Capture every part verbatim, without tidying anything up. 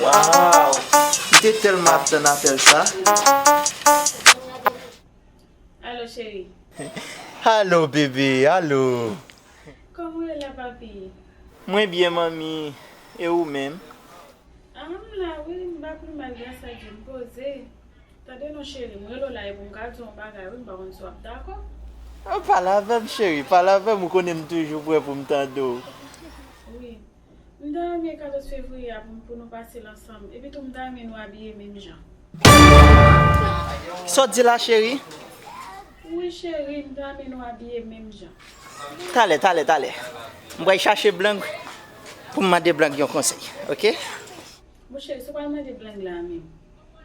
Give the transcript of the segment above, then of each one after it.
Waw! M te tèlman ap tann apèl sa. Alo, cheri. Alo, bebe, alo. Kòman w ye la, papi? Mwen byen, manmi. E ou menm? Ah, m la, wi, m pa pi mal, gras a Dye, m poze. Tande non, cheri, m rele w la e pou m ka di w yon bagay, wi, m pa konn si w ap dakò. Ah, pale avè m, cheri, pale avè m, ou konnen m toujou prè pou m tande w. Wi. M ta renmen katòz fevriye a pou, pou nou pase l ansanm. Epi tou, m ta renmen nou abiye menm jan. Sa w di la, cheri? Wi, cheri, m ta renmen nou abiye menm jan. Talè, talè, talè. M pral chache Blank pou m mande Blank yon konsèy, oke? Bon, cheri, sa w pral mande Blank la menm?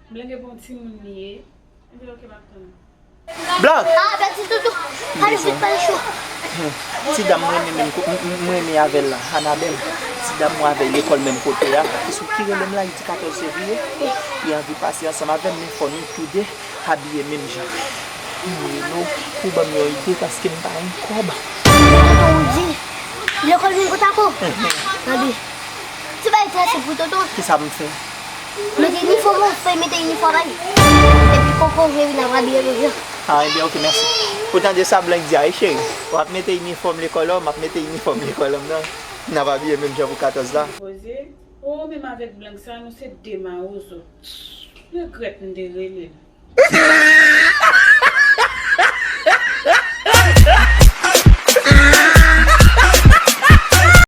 Blank e bon timoun li ye. Ebyen, oke, m ap tann ou. Blank! Ah, bèl ti toutou. Ale vit, pale cho. Ti dam mwen renmen menm ko-, m, m, m renmen avè l la, Anabèl. Ti dam mwen avè l lekòl menm kote a. Ki sou ki rele m la, li di katòz fevriye. Li anvi pase ansanm avè m, men fò nou toude abiye menm jan. M rele w pou ban m yon ide paske m pa gen kòb. Tonton Woody, lekòl vin kontak ou? Tande. Ti bagay trase pou tonton. Kisa m fè? Mete inifòm ou, fè mete inifòm a li. Epi kòkò vye vin ap abiye menm jan. Ah, ebyen, oke, mèsi. Ou tande sa Blank di a, wi, cheri? W ap mete inifòm lekòl an, m ap mete inifòm lekòl an nan. N ap abiye menm jan pou katòz la. Poze. Ou menm avèk Blank sa, nou se de mawozo. Regrèt m te rele l.